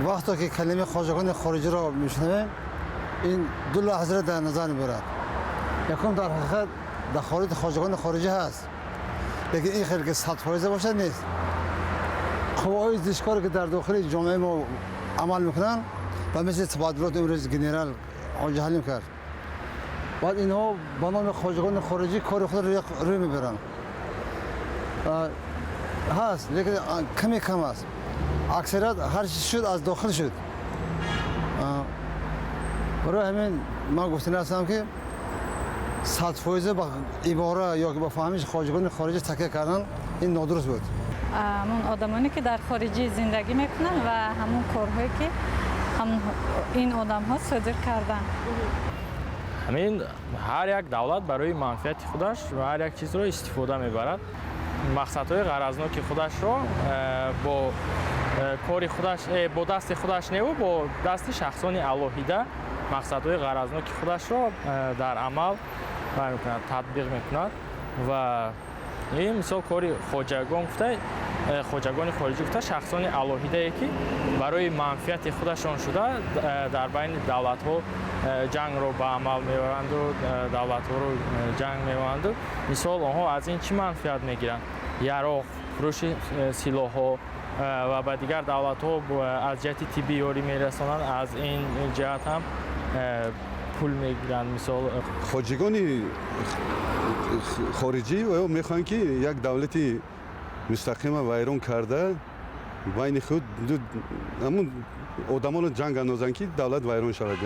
Вақте ки калимаи хоҷагони хориҷиро мешунавем, ин ду лаҳзаро дар назар мебарад. Якум, дар ҳақиқат дахолати хоҷагони хориҷӣ ҳаст, лекин ин хел ки 100% бошад, нест. Қувваҳои зишткоре ки дар дохили ҷомеаи мо амал мекунанд ва мисли табаддулоти имрӯз генерал ҳоҷи Ҳалим кард, баъд инҳо ба номи хоҷагони хориҷӣ кори худро рӯй мебаранд. Ҳаст, лекин каме кам аст. Аксарият ҳар чиз шуд, аз дохил шуд. Барои ҳамин ман гуфтани ҳастам, ки 100% ба ибора ё ба фаҳмиши хоҷагони хориҷӣ такя кардан, ин нодуруст буд. Ҳамон одамоне, ки дар хориҷӣ зиндагӣ мекунанд ва ҳамон корҳое, ки ин одамҳо содир карданд. Ҳамин ҳар як давлат барои манфиати худаш ва ҳар як чизро истифода мебарад, мақсадҳои ғаразноки худашро бо кори худаш, бо дасти худаш неву бо дасти шахсони алоҳида мақсадҳои ғаразноки худашро дар амал мекунад, татбиқ мекунад. Ва ин мисол кори хоҷагон гуфта, хоҷагони хориҷӣ гуфта, шахсони алоҳидае, ки барои манфиати худашон шуда дар байни давлатҳо ҷангро ба амал меоранду давлатҳоро ҷанг меоранду. Мисол, онҳо аз ин чӣ манфиат мегиранд? Яроқ, фурӯши силоҳҳо ва ба дигар давлатҳо аз ҷиҳати тиббӣ ёрӣ мерасонанд, аз ин ҷиҳат ҳам пул мегиранд, мисол. Хоҷагони хориҷӣ мехоҳанд, ки як давлати мустақима вайрон карда, байни худ ҳамун одамонро ҷанг андозанд, ки давлат вайрон шавад.